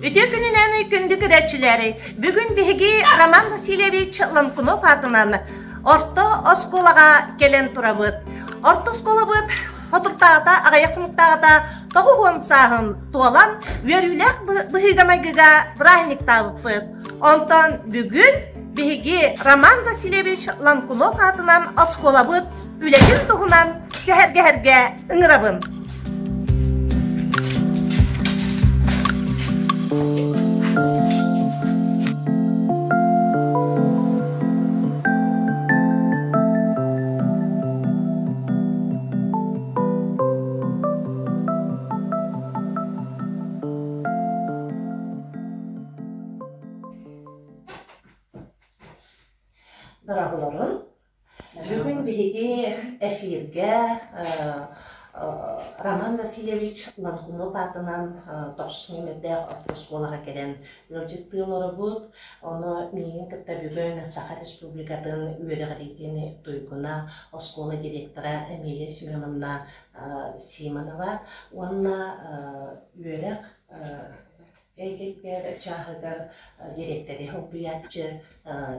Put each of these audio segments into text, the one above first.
Үтүө күнүнэн күндү көрөөччүлэри! Бүгүн биһиги Роман Васильевич Ланкунов аатынан орто оскуолаҕа кэлэн турабыт. Орто оскуолабыт хотуртааҕыта аҕыйах хонуктааҕыта 90 сааһын туолан үөрүүлээх быһыыга-майгыга бырааһынньыктаабыппыт. Онтон бүгүн биһиги Роман Васильевич Ланкунов аатынан оскуолабыт үлэтин туһунан сэһэргэһэргэ ыҥырабын. Дороголорун Бүгүн биһиги эфиргэ Роман Васильевич Ларгунов аатынан тохсус нүөмэрдээх орто оскуолаҕа кэлэн ыалдьыттыы олоробут. Ону миигин кытта бүгүн Саха Республикатын үөрэҕириитин туйгуна, оскуола директора Эмилия Семеновна Симонова уонна үөрэх эйгэтигэр чааһыгар дириэктэри солбуйааччы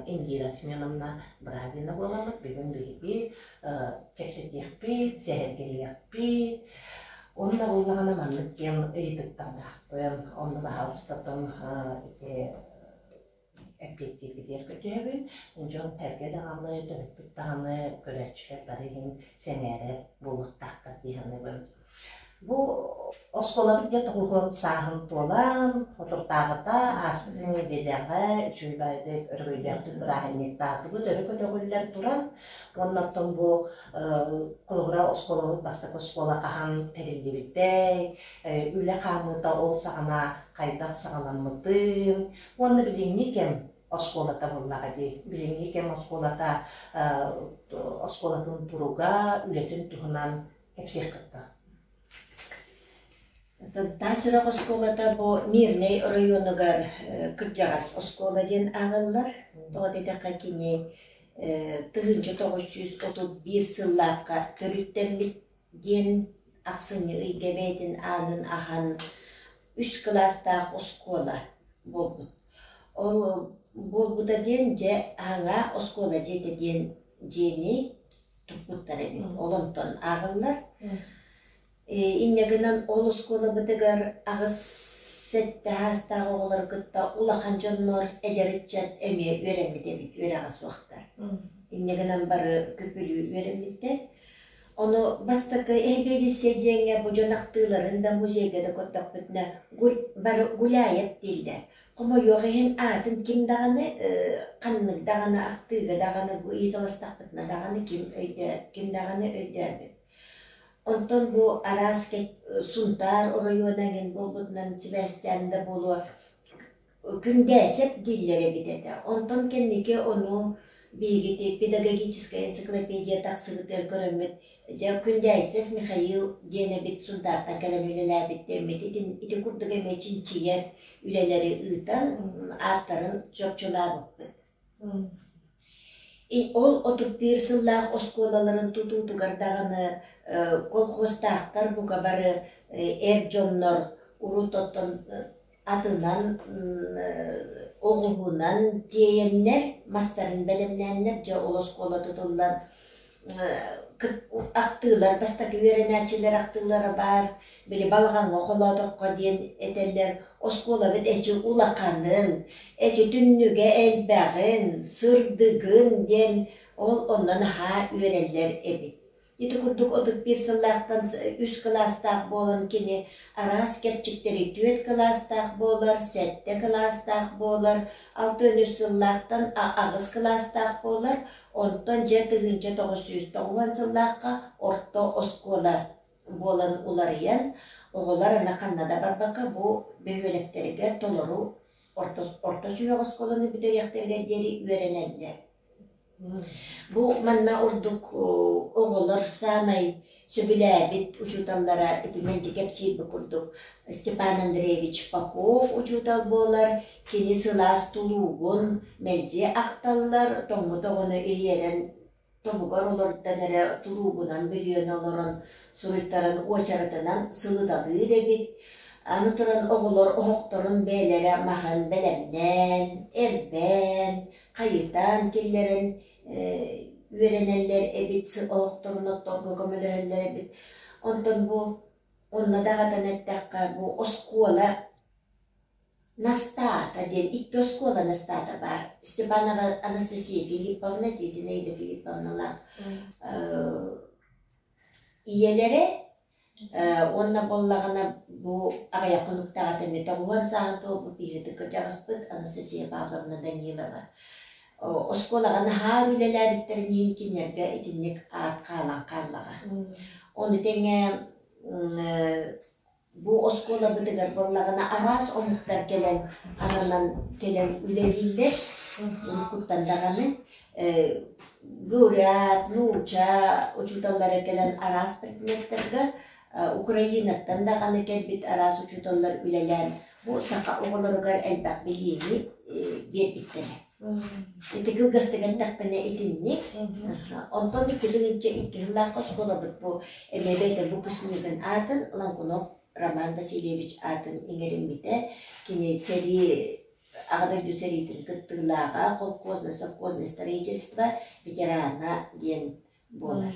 Индира Семеновна Бравина буоламмыт. Бүгүн биһиги кэпсэтиэхпит, сэһэргэһиэхпит. Уонна буоллаҕына маннык диэн ыйытыктардаахпын. Онно баһаалыстатан ити эппиэттииргитигэр көтүһэбин. Дьон сэргэ даҕаны, төрөппүт даҕаны, көрөөччүлэр бары иһин сэҥээрэр буолуохтаахтар дии саныыбын. Бу оскуолабыт дьэ тоҕуһун сааһын туолан, соторутааҕыта ааспыт нэдиэлэҕэ үчүгэй баайдык өрөгөйдөөхтүк бырааһынньыктаатыбыт, өрө көтөҕүллэн туран. Уонна оттон бу холобура оскуолабыт бастакы оскуола хаһан тэриллибитэй, үлэ хаамыыта ол саҕана хайдах саҕаламмытын уонна билиҥҥи кэм оскуолата буоллаҕа дии. Билиҥҥи кэм оскуолата оскуолатын туруга, үлэтин туһунан кэпсиэххит дуо? Таас Үрэх оскуолата бу Мирнэй оройуонугар кырдьаҕас оскуола диэн ааҕыллар. Тоҕо диэтэххэ кини 1931 сыллаахха төрүттэммит диэн ахсынньы ыйга бэйэтин аанын аһан үс кылаастаах оскуола буолбут. Ол буолбута диэн дьэ аһаҥа оскуола дьиэтэ диэн дьиэни туппуттар эбит. Ол онтон ааҕыллар. Инньэ гынан ол оскуолабытыгар аҕыс сэттэ саастаах оҕолору кытта улахан дьоннор, эдэр ыччат эмиэ үөрэммит эбит, үөрэҕэ суохтар. Инньэ гынан бары күпүлүү үөрэммиттэр. Ону бастакы эһэбиэдиссэй диэҥҥэ бу дьон ахтыыларын да музейга да көрдөхпүтүнэ бары Гуляев дииллэр. Хомойуох иһин аатын ким даҕаны ханнык даҕаны ахтыыга даҕаны бу ыйыталастахпытына даҕаны ким өйдөө ким даҕаны өйдөөбөт. Онтон бу араас Сунтаар оройуона эҥин буолбутунан сибээстээн да буолуо Күндээсэп дииллэр эбит этэ. Онтон кэнники ону биһиги педагогическая энциклопедия тахсыбытыгар көрөммүт, дьэ Күндээйцев Михаил диэн эбит Сунтаартан кэлэн үлэлээбит диэммит ити курдук эмиэ чинчийэр үлэлэри ыытан ааттарын чопчулаабыппыт. Ол 31 сыллаах оскуолаларын тутуутугар даҕаны колхозтаахтар бука бары эр дьоннор урут оттон атынан оҕуһунан тиэйэннэр мастарын бэлэмнээннэр дьэ ол оскуола тутуллан ахтыылар бастакы үөрэнээччилэр ахтыылара баар били балаҕаҥҥа холоотоххо диэн этэллэр оскуолабыт эчи улаханын эчи түннүгэ элбэҕин сырдыгын диэн ол онно наһаа үөрэллэр эбит. Ити курдук 31 сыллаахтан үс кылаастаах буолан кини араас кэрчиктэри түөрт кылаастаах буолар, сэттэ кылаастаах буолар, 63 сыллаахтан аҕыс кылаастаах буолар, онтон дьэ 1990 сыллаахха орто оскуола буолан уларыйан, оҕолор аны ханна да барбакка бу бөһүөлэктэригэр толору орто, орто сүһүөх оскуоланы бүтэриэхтэригэр диэри үөрэнэллэр. Бу манна ордук оҕолор саамай сөбүлээбит учууталлара ити мэлдьи кэпсиирбит курдук Степан Андреевич Попов учуутал буолар, кини сылаас тулуугун мэлдьи ахталлар, тоҥмут оҕону ириэрэн тобугар олордон эрэ тулуугунан бүрүйэн олорон суруйтаран уочаратынан сылыталыыр эбит. Аны туран оҕолор оһохторун бэйэлэрэ маһын бэлэмнээн, эрбээн, хайытан киллэрэн үөрэнэллэр эбит, оһохторун отторго көмөлөһөллөр эбит. Онтон бу онно даҕатан эттэххэ, бу оскуола Настаата диэн икки оскуола Настаата баар. Степанова Анастасия Филипповна, Зинаида Филипповналаах ийэлэрэ уонна буоллаҕына бу аҕыйах хонуктааҕыта эмиэ 90 сааһын туолбут биһиги кырдьаҕаспыт Анастасия Павловна Данилова оскуолаҕа наһаа үлэлээбиттэрин иһин кинилэргэ итинник аат хаалан хааллаҕа. Ону тэҥэ Бу оскуолабытыгар буоллаҕына араас омуктар кэлэн ананан кэлэн үлэлииллэр. Уруккуттан даҕаны бурят, нуучча учууталлара кэлэн араас предметтарга Украинаттан даҕаны кэлбит араас учууталлар үлэлээн бу саха оҕолоругар элбэх билиини биэрбиттэрэ. Ити кылгастык эттэхпинэ итинник. Онтон 2002 сыллаахха оскуолабыт бу эмиэ бэйэтэ выпускнигын аатын Лоҥкунов Роман Васильевич аатын иҥэриммитэ. Кини сэрии Аҕа дойду сэриитин кыттыылааҕа, колхознай, совхознай строительство ветерана диэн буолар.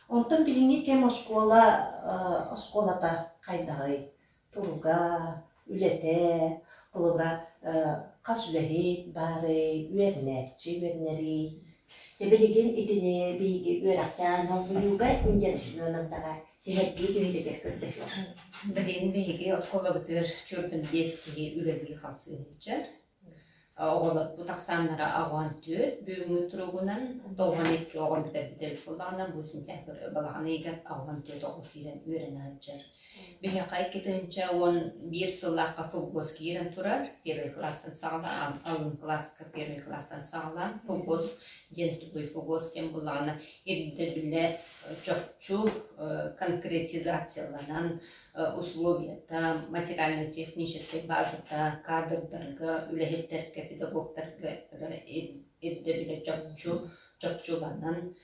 Онтон билиҥҥи кэм оскуола оскуолата хайдаҕый? Туруга, үлэтэ, холобура, хас үлэһит баарый, үөрэнээччи үөрэнэрий? Дьэ билигин итини биһиги үөрэхчээн холбуйууга Индира Семеновнаҕа сэһэргии түһэригэр көрдөһүөҕүм. Билигин биһиги оскуолабытыгар чуордун биэс киһи үлэлии-хамсыы сылдьар. Оҕолорбут ахсааннара 84, бүгүҥҥү туругунан 92 оҕо бүтэрбит эбит буоллаҕына, бу сентябрь балаҕан ыйыгар 84 оҕо киирэн үөрэнэ сылдьар. Биһиэхэ 2011 сыллаахха ФГОС киирэн турар, первый класстан саҕалаан, алын кылааска первый класстан саҕалаан ФГОС диэн тугуй ФГОС диэн буоллаҕына ирдэбилэ чопчу конкретизацияланан условията, материально-техническэй базата, кадрдарга, үлэһиттэргэ, педагогтарга ирдэбилэ чопчу чопчуланан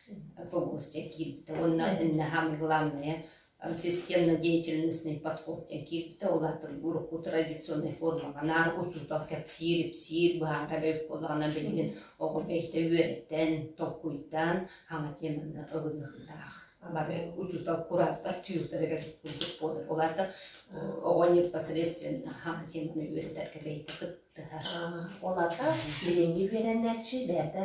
ФГОС киирбитэ. Уонна самое главное системно-деятельностный подход диэн киирбитэ. Ол аата урукку традиционнай формаҕа наар учуутал кэпсиир, ипсиир, быһаарар эбит буоллаҕына билигин оҕо бэйэтэ үөрэтэн, толкуйдаан хаҥа теманы ылыныахтаах. Бары учуутал курааттар түүлтэригэр курдук буолар. Ол аата оҕо непосредственно хаҥа теманы үөрэтэргэ бэйэтэ кыттыһар. Ол аата билиҥҥи үөрэнээччи бэйэтэ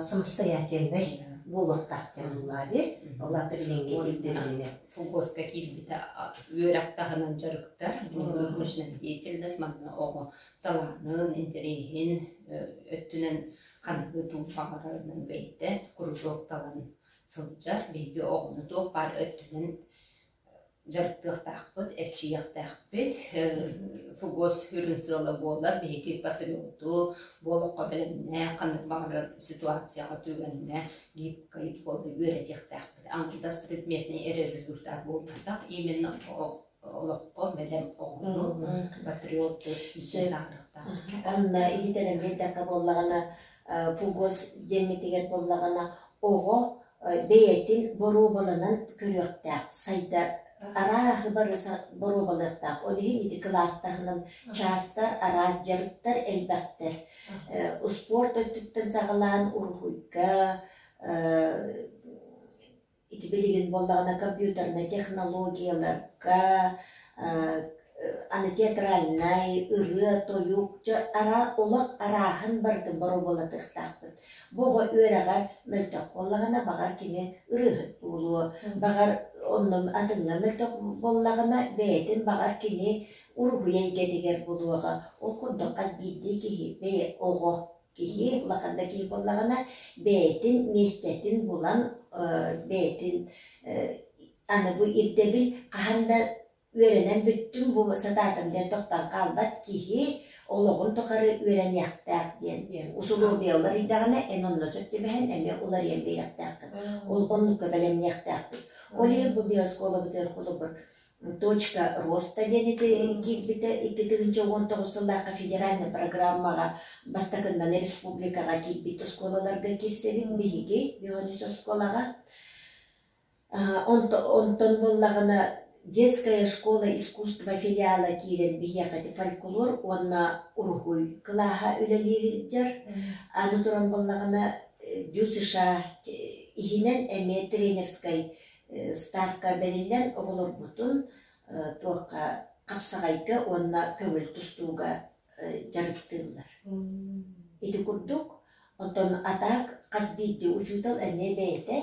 самостоятельнай буолуохтаах диэн буоллаҕа дии. Ол аата билиҥҥи ирдэбилинэ. ФГОСка киирбитэ үөрэх таһынан дьарыктар, научная деятельность, манна оҕо талаанын, интэриэһин өттүнэн ханныгы туу баҕарарынан бэйэтэ кружок талан сылдьар. Биһиги оҕону туох баар өттүнэн дьарыктыахтаахпыт, эрчийиэхтээхпит. ФГОС сүрүн сыала буолар биһиги патриоту, бу олоххо бэлэмнээх, ханнык баҕарар ситуацияҕа түгэҥҥэ гибкай буола үөрэтиэхтээхпит. Аҥардас предметнэй эрэ результат буолбатах, именно олоххо бэлэм оҕону патриоты иитэн таһаарыахтаахпыт. Онно иһитэрэн биэрдэххэ буоллаҕына, ФГОС диэммитигэр буоллаҕына, оҕо бэйэтин боруобаланан көрүөхтээх, сайда арааһы бары боруобалыахтаах. Ол иһин ити кылаас таһынан чаастар, араас дьарыктар элбэхтэр. Успуорт өттүттэн саҕалаан уруһуйга, ити билигин буоллаҕына компьютернай технологияларга, аны театральнай, ырыа-тойук, дьэ олох арааһын барытын боруобалатыахтаахпыт. Бу оҕо үөрэҕэр мөлтөх буоллаҕына, баҕар кини ырыаһыт буолуо, баҕар онно атыҥҥа мөлтөх буоллаҕына, бэйэтин баҕар кини уруһуй эйгэтигэр булуоҕа. Ол курдук хас биирдии киһи бэйэ оҕо киһи, улахан да киһи буоллаҕына, бэйэтин миэстэтин булан, бэйэтин аны бу ирдэбил хаһан да үөрэнэн бүттүм, бу сатаатым диэн тохтоон хаалбат киһи олоҕун тухары үөрэниэхтээх диэн усулуобуйа уларыйдаҕына, эн онно сөп түбэһэн эмиэ уларыйан биэриэхтээххин. Ол оннукка бэлэмниэхтээхпит. Ол иһин бу биоскуолабытыгар холобур «Точка роста» диэн ити киирбитэ 2019 сыллаахха федеральнай программаҕа бастакыннан республикаҕа киирбит оскуолаларга киирсэбит биһиги Бөҕөнүс оскуолаҕа. Онтон буоллаҕына Детская школа искусства филиала киирэн биһиэхэ ити фольклор уонна уруһуй кылааһа үлэлии сылдьар. Аны туран буоллаҕына ДЮСШ иһинэн эмиэ тренерскэй ставка бэриллэн оҕолорбутун туохха хапсаҕайга уонна көҥүл тустууга дьарыктыыллар. Ити курдук, онтон атаак хас биирдии учуутал эмиэ бэйэтэ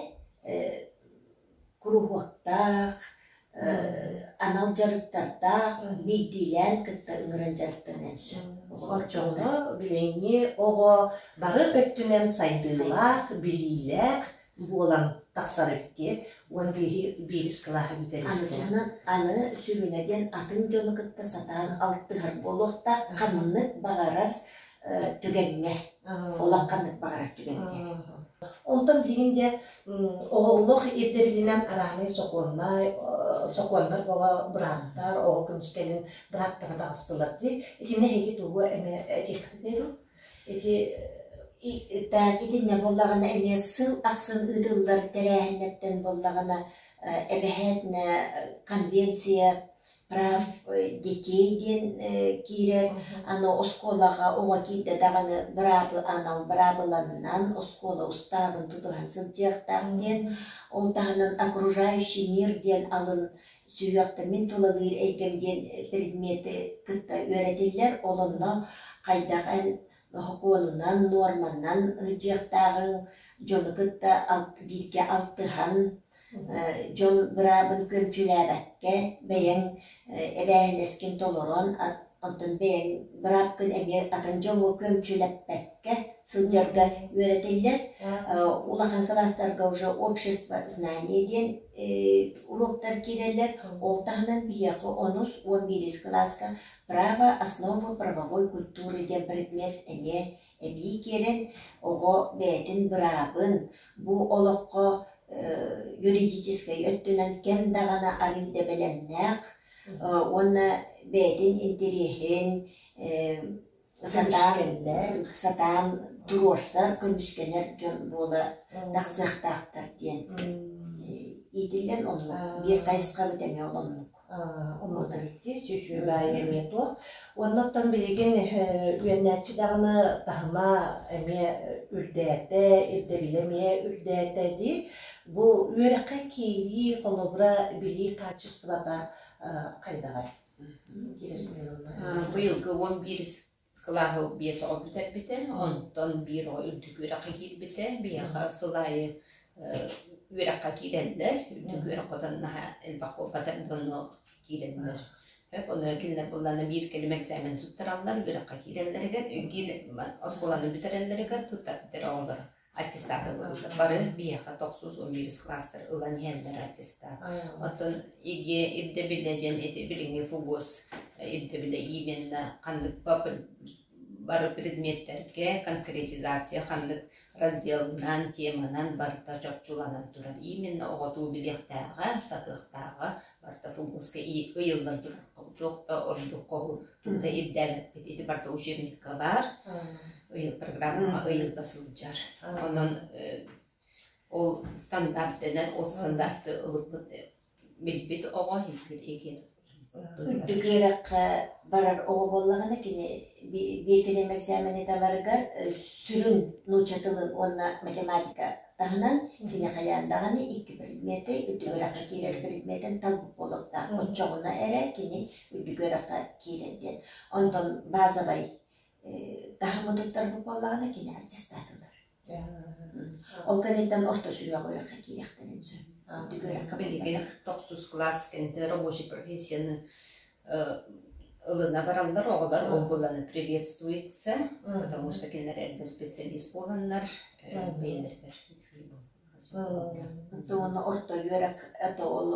куруһуоктаах, анал дьарыктардаах, биирдиилээн кытта ыҥыран дьарыктаныан сөп. Оччоҕуна билиҥҥи оҕо бары өттүнэн сайдыылаах, билиилээх буолан тахсар эбит дии. Уон биирис кылааһы Аны бүтэриэхтээх. туһунан аны сүрүнэ диэн атын дьону кытта сатаан алтыһар буолуохтаах ханнык баҕарар түгэҥҥэ, олох ханнык баҕарар түгэнигэр. Онтон билигин дьэ олох ирдэбилинэн араанай сокуоннай сокуоннар боҕо бырааптар оҕо көмүскэлин бырааптара таҕыстылар дии. Итиннэ эһиги тугу эмэ этиэххитий дуу? Ити Так итиннэ буоллаҕына эмиэ сыл ахсын ыытыллар тэрээһиннэртэн буоллаҕына эбэһээтинэ конвенция прав детей диэн киирэр. Аны оскуолаҕа оҕо киирдэ даҕаны быраабы анал быраабыланнан оскуола устаабын тутуһан сылдьыахтаах диэн. Ол таһынан окружающий мир диэн алын сүһүөхтэн мин тулалыыр эйгэм диэн предмети кытта үөрэтиллэр. Ол онно хайдах эн сокуонунан, нуорманан сылдьыахтааҕыҥ, дьону кытта бииргэ алтыһан, дьон быраабын күөмчүлээбэккэ бэйэҥ эбээһинэскин толорон, онтон бэйэҥ быраапкын эмиэ атын дьоҥҥо күөмчүлэппэккэ сылдьарга үөрэтиллэр. Улахан кылаастарга уже общество знания диэн уруоктар киирэллэр. Ол таһынан биһиэхэ онус 11 кылааска право основы правовой культуры диэн предмет эмиэ эбии киирэн оҕо бэйэтин быраабын бу олоххо юридическай өттүнэн кэм даҕаны арыый да бэлэмнээх уонна бэйэтин интэриэһин сатаан сатаан туруорсар, көмүскэнэр дьон буола тахсыахтаахтар диэн иитиллэн оннук биир хайысхабыт эмиэ ол оннук. Оннук үчүгэй эмиэ туох. Уонна оттон билигин үөрэнээччи даҕаны таһыма эмиэ үрдээтэ, ирдэбилэ эмиэ үрдээтэ дии. Бу үөрэххэ киирии холобура билии хаачыстыбата хайдаҕай? Быйылгы 11 кылааһы биэс оҕо бүтэрбитэ, онтон биир оҕо үрдүк үөрэххэ киирбитэ. Биһиэхэ сыл аайы үөрэххэ киирэллэр, үрдүк үөрэххэ отон наһаа элбэх буолбатар да онно киирэллэр. Ону кинилэр буллаҕына биир кэлим экзамен туттараллар, үөрэххэ киирэллэригэр, оскуоланы бүтэрэллэригэр туттарбыттар оҕолоро аттестат ылаллар. Бары биһиэхэ тохсус 11 класстар ылан иһэллэр аттестат. Оттон ЕГЭ ирдэбилэ диэн ити билиҥҥи ФУГОС ирдэбилэ именно ханнык бары предметтэргэ конкретизация ханнык разделынан, теманан барыта чопчуланан турар. Именно оҕотуу билиэхтээҕэ, сатыахтааҕа барыта ФУГОСка ыйыллан турар. Туох да ордук хоһу тугу да ирдээбэппит. Ити барыта учебникка баар. Программаҕа ыйылла сылдьар. Онон ол стандарт дэнэр, ол стандарты ылыппыт билбит оҕо иһин Үрдүк үөрэххэ барар оҕо буоллаҕына, кини биир кэлим экзамени таларыгар сүрүн нуучча тылын уонна математика таһынан кини хайаан даҕаны икки предмети үрдүк үөрэххэ киирэр предметин талбыт буолуохтаах. Оччоҕуна эрэ кини үрдүк үөрэххэ киирэр диэн. Онтон базовай таһымы туттарбыт буоллаҕына кини аттестат ылар. Ол кэнниттэн орто сүһүөх үөрэххэ киириэхтэрин сөп. Үрдүк үөрэххэ Билигин буолбатах. тохсус кылаас кэнниттэн рабочай профессияны ылына бараллар оҕолор ол буланы приветствуется, потому что кинилэр эрдэ специалист буоланнар бэйэлэригэр үчүгэй Уонна орто үөрэх это ол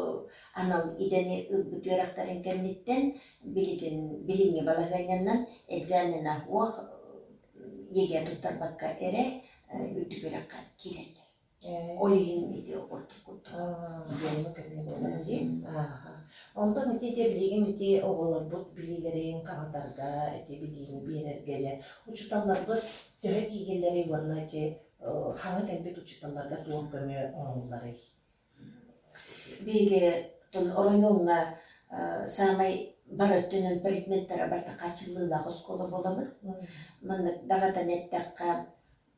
анал идэни ылбыт үөрэхтэрин кэнниттэн билигин билиҥҥи балаһыанньанан экзамена суох ЕГЭ туттарбакка эрэ үрдүк үөрэххэ киирэллэр. Ол иһин ити ордук курдук. Онтон ити дьэ билигин ити оҕолорбут билиилэрин хаҥатарга, ити билиини биэрэргэ дьэ учууталларбыт төһө тиийэллэрий уонна ити хаҥа кэлбит учууталларга туох көмө оҥоһулларый? Биһиги Оттон оройуоҥҥа саамай бары өттүнэн предметтэрэ барыта хааччыллыылаах оскуола буолабыт. Маннык даҕатан эттэххэ,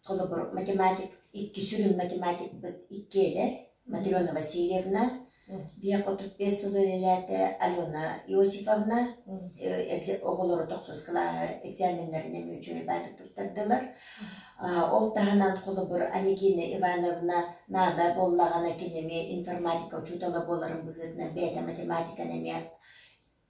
холобур, математик икки сүрүн математикпыт иккиэлэр Матрена Васильевна, 35 сыл үлэлээтэ Алена Иосифовна, оҕолору тохсус кылааһы экзаменнарын эмиэ үчүгэй баатык туттардылар. Ол таһынан холобур Анегина Ивановна наада буоллаҕына кини эмиэ информатика учуутала буоларын быһыытынан бэйэтэ математиканы эмиэ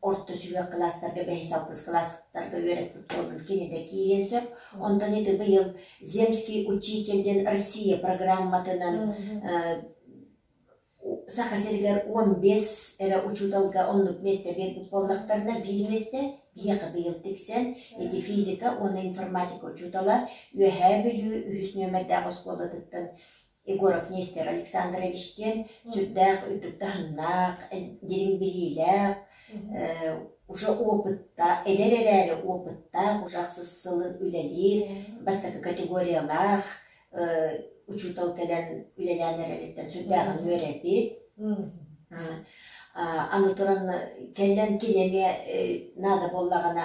орто сүһүөх кылаастарга бэһис-алтыс кылаастарга үөрэппит буолан кини да киириэн сөп. Онтон ити быйыл «Земский учитель» диэн Россия программатынан Саха сиригэр 15 эрэ учууталга оннук миэстэ биэрбит буоллахтарына, биир миэстэ биһиэхэ быйыл тиксэн, ити физика уонна информатика учуутала Үөһээ Бүлүү үһүс нүөмэрдээх оскуолатыттан Егоров Нестер Александрович диэн сүрдээх үрдүк таһымнаах, дириҥ билиилээх, уже опытта, эдэр эрээри опыттаах, уже ахсыс сылын үлэлиир, бастакы категориялаах учуутал кэлэн үлэлээн эрэриттэн сүрдээҕин үөрэппит. Аны туран кэлэн кини эмиэ наада буоллаҕына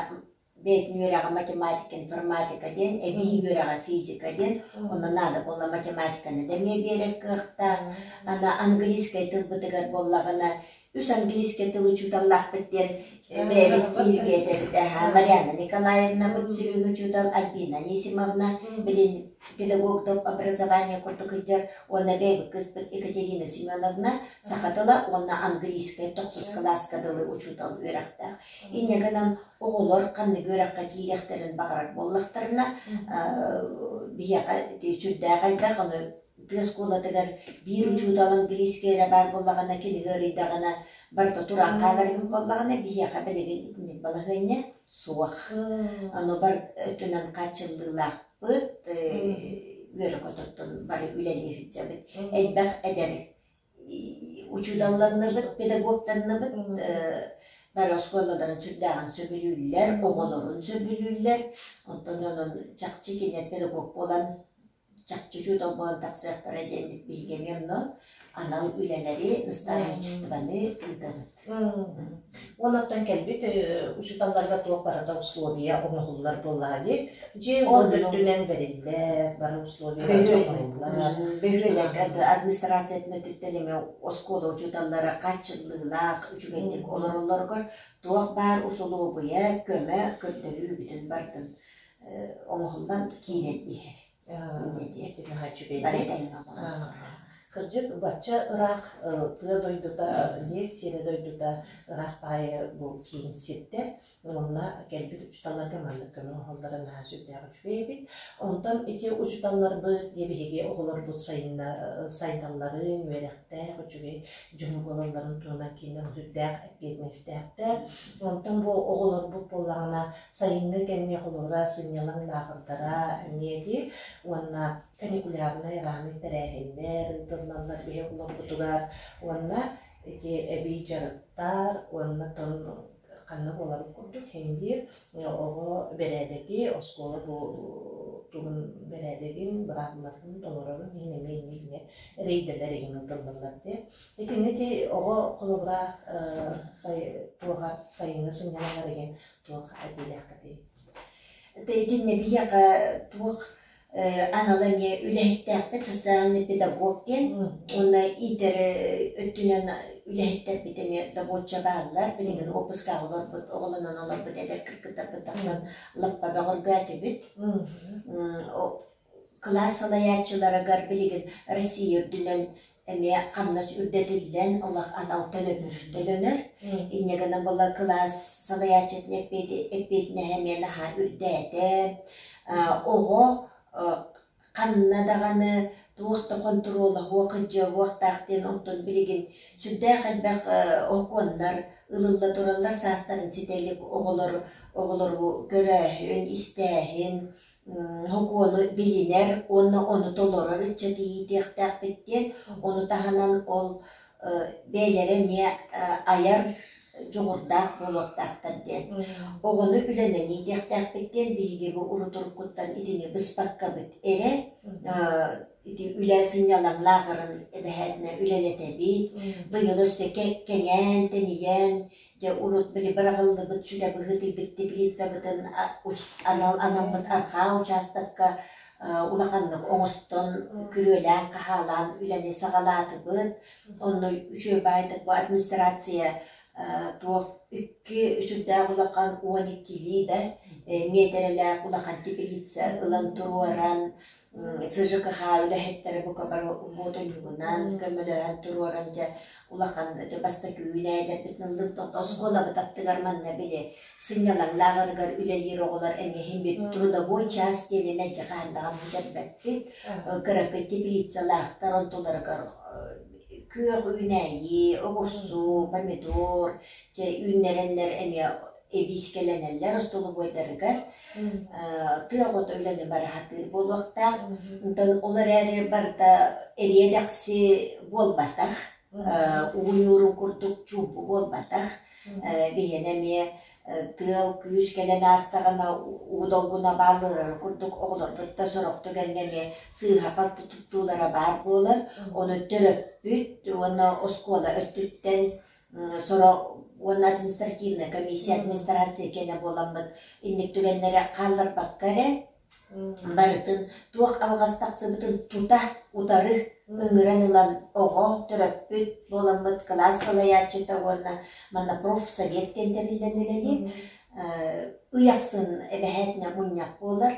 бэйэтин үөрэҕэ математика, информатика диэн, эбии үөрэҕэ физика диэн, онно наада буолла математиканы да эмиэ биэрэр кыахтаах. Аны английскай тылбытыгар буоллаҕына үс английскай тыл учууталлаахпыт диэн бэйэбит киһиргээтэбит. Марианна Николаевнабыт сүрүн учуутал Альбина Анисимовна билин педагог доп образование курдук сылдьар уонна бэйэбит кыыспыт Екатерина Семеновна саха тыла уонна английскай тохсус кылааска дылы учуутал үөрэхтээх. Инньэ гынан оҕолор ханнык үөрэххэ киириэхтэрин баҕарар буоллахтарына биһиэхэ сүрдээх элбэх ону тыа оскуолатыгар биир учуутал английскай эрэ баар буоллаҕына кинигэ ыарыйдаҕына барыта туран хаалар эбит буоллаҕына биһиэхэ билигин итинник балаһыанньа суох. Ону бар өттүнэн хааччыллыылаахпыт, үөрэ көтөттөн бары үлэлии сылдьабыт. Элбэх эдэр учууталланныбыт, педагогтанныбыт, бары оскуолаларын сүрдээҕин сөбүлүүллэр, оҕолорун сөбүлүүллэр. Онтон онон чахчы кинилэр педагог буолан чахчы учуутал буолан тахсыахтара диэммит биһиги эмиэ онно анал үлэлэри, наставничествоны ыытабыт. Уоннаттан кэлбит учууталларга туох барыта условия оҥоһуллар буоллаҕа дии. Дьиэ-уот өттүнэн бэриллэр, бары условия оҥоһуллар. Бөһүөлэк администрациятын өттүттэн эмиэ оскуола учууталлара хааччыллыылаах үчүгэйдик олороллоругар туох баар усулуобуйа, көмө, көрдөрүү бүтүн барытын оҥоһуллан киирэн иһэр. Бары тэҥҥэ олороллор. Кырдьык, бачча ыраах тыа дойдута, дьиэ сирэ дойдута ыраах баайы бу киин сирдэр уонна кэлбит учууталларга маннык көмө оҥоһуллара наһаа сүрдээх үчүгэй эбит. Онтон ити учууталларбыт, дьэ биһиги оҕолорбут сайынна сайдалларын, үөрэхтээх, үчүгэй дьон буолалларын туһунан кинилэр сүрдээх эппиэтинэстээхтэр. Онтон бу оҕолорбут буоллаҕына сайыҥҥы кэмҥэ холобура сынньалаҥ лааҕырдара эмиэ дии уонна каникулярнай ыраанай тэрээһиннэр ыытыллаллар биһи оҕолорбутугар уонна ити эбии дьарыктар уонна тон ханна буоларын курдук син биир оҕо бэрээдэги оскуола бу тугун бэрээдэгин быраабылатын толорорун иһин эмиэ инньэ рейдэлэр игин ыытыллаллар дии итиннэ ити оҕо холобура туоҕар сайыҥҥы сынньалаҥар игин туох этиилээххитий? Итиннэ биһиэхэ туох анала эмиэ үлэһиттээхпит социальный педагог диэн уонна иитэр өттүнэн үлэһиттэрбит эмиэ добуочча бааллар. Билигин уоппускаҕа олорбут, оҕолонон олорбут эдэр кыргыттарбыт тахсан лаппа бөҕөргөөтүбүт. Кылаас салайааччыларыгар билигин Россия үрдүнэн эмиэ хамнас үрдэтиллэн, олох анал төлөбүр төлөнөр. Инньэ гынан буолла кылаас салайааччытын эппиэтинэһэ эмиэ наһаа үрдээтэ. Оҕо ханна даҕаны туох да хонтуруоллаһыа, кыдьыаһыахтаах диэн онтон билигин сүрдээх элбэх окуоннар ылылла тураллар саастарын ситэ илик оҕолор оҕолору көрөөһүн, истээһин сокуону билинэр уонна ону толорор ыччаты иитиэхтээхпит диэн, ону таһынан ол бэйэлэрэ эмиэ айар дьоҕурдаах буолуохтаахтар диэн. Оҕону үлэнэн иитиэхтээхпит диэн биһиги бу урут-уруккуттан итини быспаккабыт эрэ. Ити үлэ сынньалаҥ лааҕырын эбэһээтинэ үлэлэтэбит. Быйыл өссө кэҥээн, тэнийэн, дьэ урут били быраҕыллыбыт сүлэ быһыытыйбыт теплицабытын анал анаммыт арҕаа учаастакка улаханнык оҥостон, күрүөлээн-хаһаалаан үлэни саҕалаатыбыт. Онно үчүгэй баайдык бу администрация туох икки сүрдээх улахан 12-лии да миэтэрэлээх улахан теплица ылан туруоран ЦЖКХ үлэһиттэрэ бука бары уотунньугунан көмөлөһөн туруоран дьэ улахан бастакы үүнээйилэрбитин ыллыбыт. Оскуолабыт аттыгар манна били сынньалаҥ лааҕырыгар үлэлиир оҕолор эмиэ иһин бир трудовой час диэни мэлдьи хаһан даҕаны бүтэрбэппит. Кыракый теплицалаахтар онтуларыгар күөх үүнээйи, оҕурсу, помидор дьэ үүннэрэннэр эмиэ эбиискэлэнэллэр остолобуойдарыгар. Тыа оҕото үлэни бара сатыыр буолуохтаах. Онтон ол эрээри барыта эриэ-дэхси буолбатах, уу ньуурун курдук чуумпу буолбатах. Биһиэнэ эмиэ тыал күүс кэлэн аастаҕына уу долгуна бааллырарын курдук оҕолорбут да сорох түгэҥҥэ эмиэ сыыһа-халты туттуулара баар буолар. Ону төрөппүт уонна оскуола өттүттэн сорох уонна административная комиссия администрация кэнэ буоламмыт инник түгэннэри хаалларбакка эрэ барытын туох алҕас тахсыбытын тута утары ыҥыран ылан оҕо төрөппүт буоламмыт кылаас салайааччыта уонна манна профсовет диэн тэриллэн үлэлиир ый ахсын эбэһээтинэ мунньах буолар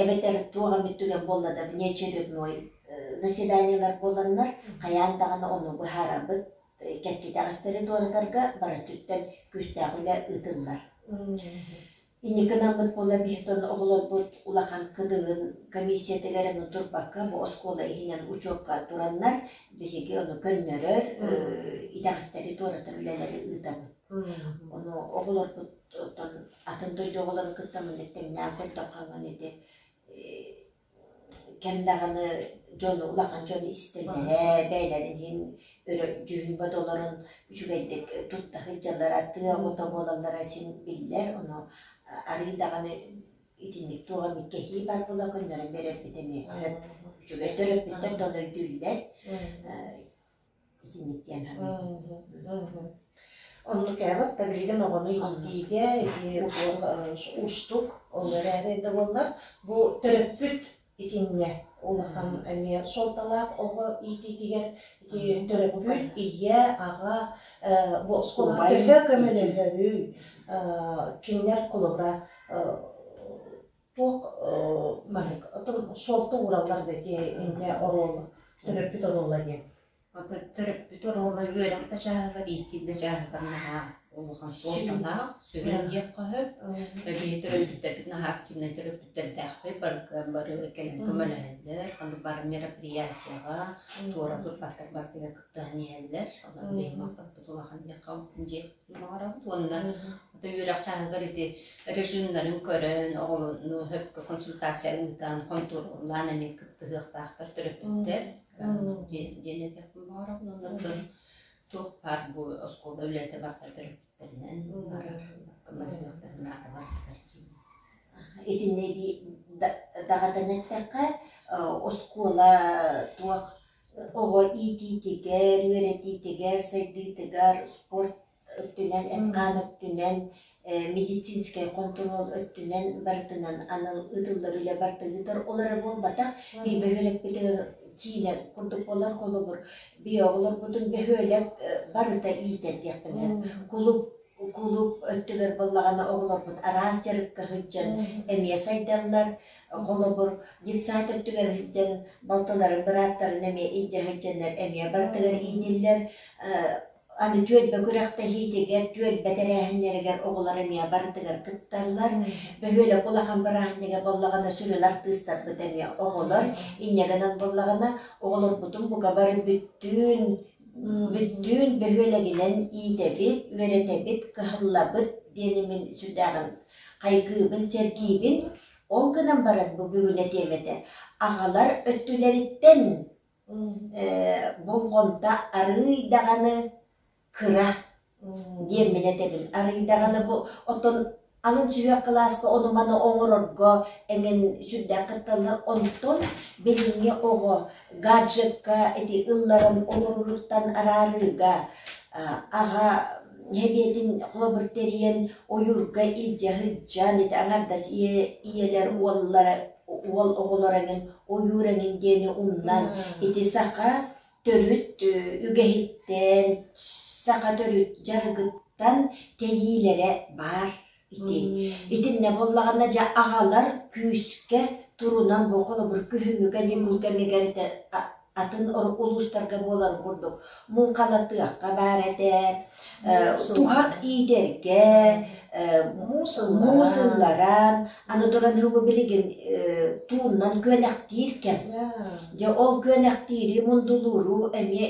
эбэтэр туох эмит түгэн буолла да внеочередной заседаниелар буоланнар хайаан даҕаны ону быһаарабыт кэккитэҕэстэри туоратарга бары өттүттэн күүстээх үлэ ыытыллар. Инники гынаммыт буолла биһиттэн оҕолорбут улахан кыдыгын комиссиятыгар эҥин турбакка бу оскуола иһинэн учуокка тураннар биһиги ону көннөрөр, итэҕэстэри туоратар үлэлэри ыытабыт. Ону оҕолорбут оттон атын дойду оҕолорун кытта маннык тэҥнээн көрдөххө ити кэм даҕаны дьону улахан дьону истэллэрэ, бэйэлэрин иһин өрө дьүһүн бодолорун үчүгэйдик тутта сылдьаллара, тыа оҕото буолаллара син биллэр, ону арыый даҕаны итинник туох эмит кэһии баар буола көннөрөн биэрэрбит эмиэ сөп. Үчүгэй төрөппүттэр да ону өйдүүллэр. Итинник диэн саныыбын. Оннук ээбэт да билигин оҕону иитиигэ ити уустук ол эрээри да буоллар бу төрөппүт итиннэ улахан эмиэ суолталаах оҕо иитиитигэр ити төрөппүт ийэ аҕа бу оскуолаҕа төһө көмөлөһөрүй кинилэр холобура туох маннык суолта уураллар да ити иннэ оруол төрөппүт оруола диэн Төрөппүт оруола үөрэх да чааһыгар, иитии да чааһыгар наһаа улахан суолталаах, сүрүн диэххэ сөп. Биһи төрөппүттэрбит наһаа активнай төрөппүттэрдээхпит, барыга бары кэлэн көмөлөһөллөр, ханнык бары мероприятиеҕа туора турбаттар барытыгар кыттыһан иһэллэр. Онон биһи махталбыт улахан диэххэ диэхпитин баҕарабыт. Уонна үөрэх чааһыгар ити режимнарын көрөн, оҕолору сөпкө консультация ыытан, хонтуруоллаан эмиэ кыттыһыахтаахтар төрөппүттэр. Диэн этиэхпин баҕарабын. Оннуттан туох баар бу оскуола үлэтэ барыта төрөппүттэринэн барар, көмөлөһүөхтэрин наада барытыгар Итиннэ эбии даҕатан эттэххэ, оскуола туох оҕо иитиитигэр, үөрэтиитигэр, сайдыытыгар спорт өттүнэн, эт-хаан өттүнэн, медицинскэй хонтуруол өттүнэн барытынан анал ыытыллар үлэ барыта ыытар. Ол эрэ буолбатах, биир бөһүөлэкпитигэр киинэ курдук буолар холобур, биһи оҕолорбутун бөһүөлэк барыта иитэр диэхпин сөп. Кулууп кулууп өттүгэр буоллаҕына оҕолорбут араас дьарыкка сылдьан эмиэ сайдаллар. Холобур, детсад өттүгэр сылдьан балтыларын, бырааттарын эмиэ илдьэ сылдьаннар эмиэ барытыгар иитиллэр. Аны түөлбэ күрэхтэһиитигэр, түөлбэ тэрээһиннэригэр оҕолор эмиэ барытыгар кытталлар. Бөһүөлэк улахан бырааһынньыга буоллаҕына сүрүн артыыстарбыт эмиэ оҕолор. Инньэ гынан буоллаҕына оҕолорбутун бука бары бүттүүн бүттүүн бөһүөлэгинэн иитэбит, үөрэтэбит, кыһаллабыт диэни мин сүрдээҕин хайгыыбын, сэргиибин. Ол гынан баран бу бүгүн этиэм этэ, аҕалар өттүлэриттэн болҕомто арыый даҕаны кыра диэммин этэбин. Арыый даҕаны бу оттон Алын сүһүөх кылааска ону-маны оҥорорго эҥин сүрдээх кытталлар. Онтон билиҥҥи оҕо гаджекка ити ылларан олоруруттан араарыыга аҕа сэбиэтин холобур тэрийэн ойуурга илдьэ сылдьан ити аҥардас ийэлэр уоллара уол оҕолор эҥин ойуур эҥин диэни умнан ити саха төрүт үгэһиттэн, саха төрүт дьарыгыттан тэйиилэрэ баар ити. Итиннэ буоллаҕына дьэ аҕалар күүскэ турунан бу холобур күһүҥҥү каникул кэмигэр атын улуустарга буоларын курдук муҥхалатыахха баар этэ, туһах иитэргэ, муус ылларан, аны туран бу билигин тууннан күөнэхтиир кэм. Дьэ ол күөнэхтиири, мундулууру эмиэ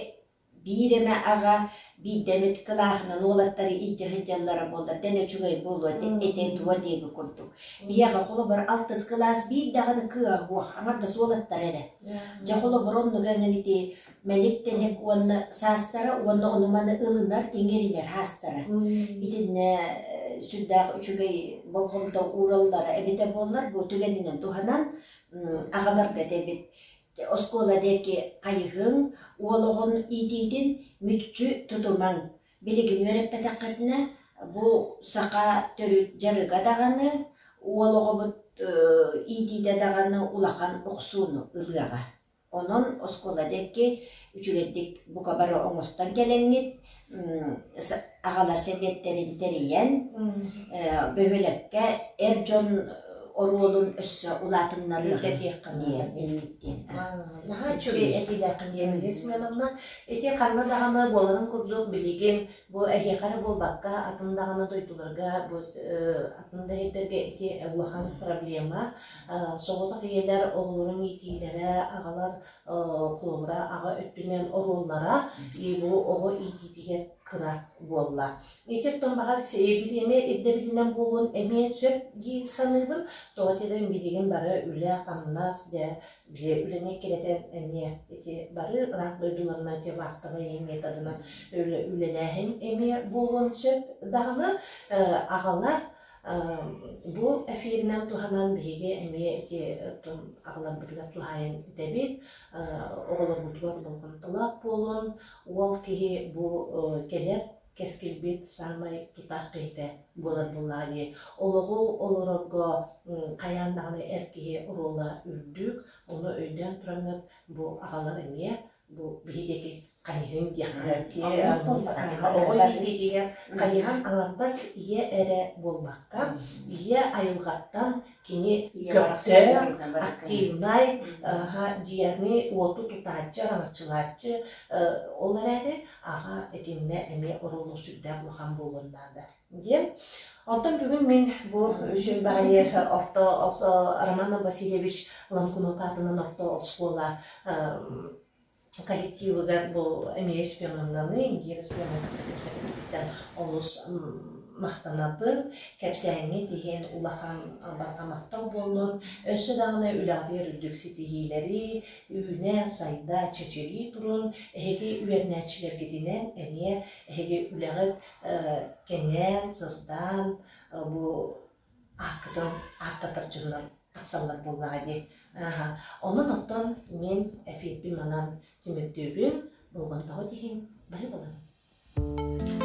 биир эмэ аҕа биирдэ эмит кылааһынан уолаттары илдьэ сылдьаллара буоллар дэлэ үчүгэй буолуо этэ дуо диэби курдук. Биһиэхэ холобур алтыс кылаас биир даҕаны кыа суох, аҥардас уолаттар эрэ. Дьэ холобур оннук эҥин ити мэник-тэник уонна саастара уонна ону-маны ылынар, иҥэринэр саастара. Итиннэ сүрдээх үчүгэй болҕомто уураллара эбитэ буоллар, бу түгэнинэн туһанан аҕаларга этэбит. Оскуола диэки хайыһыҥ, уол оҕон иитиитин мүччү тутумаҥ. Билигин үөрэппэтэххитинэ, бу саха төрүт дьарыга даҕаны, уол оҕобут иитиитэ даҕаны улахан охсууну ылыаҕа. Онон оскуола диэки үчүгэйдик бука бары оҥостон кэлэҥҥит, аҕалар сэбиэттэрин тэрийэн, бөһүөлэккэ эр дьон оруолун өссө улаатыннарыаҕын диэн инниттэн. Наһаа үчүгэй этиилээххин диэн Лилия Семеновна. Ити ханна даҕаны буоларын курдук билигин бу эһиэхэ эрэ буолбакка атын даҕаны дойдуларга бу атын да сирдэргэ ити улахан проблема. Соҕотох ийэлэр оҕолорун иитиилэрэ, аҕалар холобура аҕа өттүнэн оруоллара бу оҕо иитиитигэр кыра буолла. Ити оттон баҕар бириэмэ ирдэбилинэн буолуон эмиэ сөп дии саныыбын. Тоҕо этэрин билигин бары үлэ-хамнас дьэ били үлэни эккирэтэн эмиэ ити бары ыраах дойдуларынан ити вахтовай методынан үлэлээһин эмиэ буолуон сөп даҕаны аҕалар бу эфиринэн туһанан биһиги эмиэ ити аҕаларбытыгар туһаайан этэбит оҕолорбутугар болҕомтолоох буолун уол киһи бу кэлэр кэскилбит саамай тутаах киһитэ буолар буоллаҕа дии. Олоҕу олорорго хайаан даҕаны эр киһи оруола үрдүк, ону өйдөөн тураҥҥыт бу аҕалар эмиэ бу биһи диэки хайыһыҥ диэххэ оҕо иитиитигэр хайыһан аҥардас ийэ эрэ буолбакка, ийэ айылҕаттан кини көхтөөх, активнай, дьиэни уоту тутааччы, араҥаччылааччы ол эрээри аҕа итиннэ эмиэ оруолу сүрдээх улахан буолуон наада диэн. Онтон бүгүн мин бу үчүгэй баҕайы орто Роман Васильевич Ланкунов аатынан орто оскуола коллективыгар бу эмиэ шпионнаныы, Индира шпионнаныы кэпсэтиититтэн олус махтанабын. Кэпсээҥҥит иһин улахан барҕа махтал буоллун. Өссө даҕаны үлэҕитигэр үрдүк ситиһиилэри, үүнэ, сайда, чэчирии турун. Эһиги үөрэнээччилэргитинэн эмиэ эһиги үлэҕит кэҥээн, сырдаан, бу ааккытын ааттатар дьоннор тахсаллар буоллаҕа дии. Онон оттон мин эфирбин манан түмүктүүбүн. Болҕомтоҕут иһин баһыыбаларын.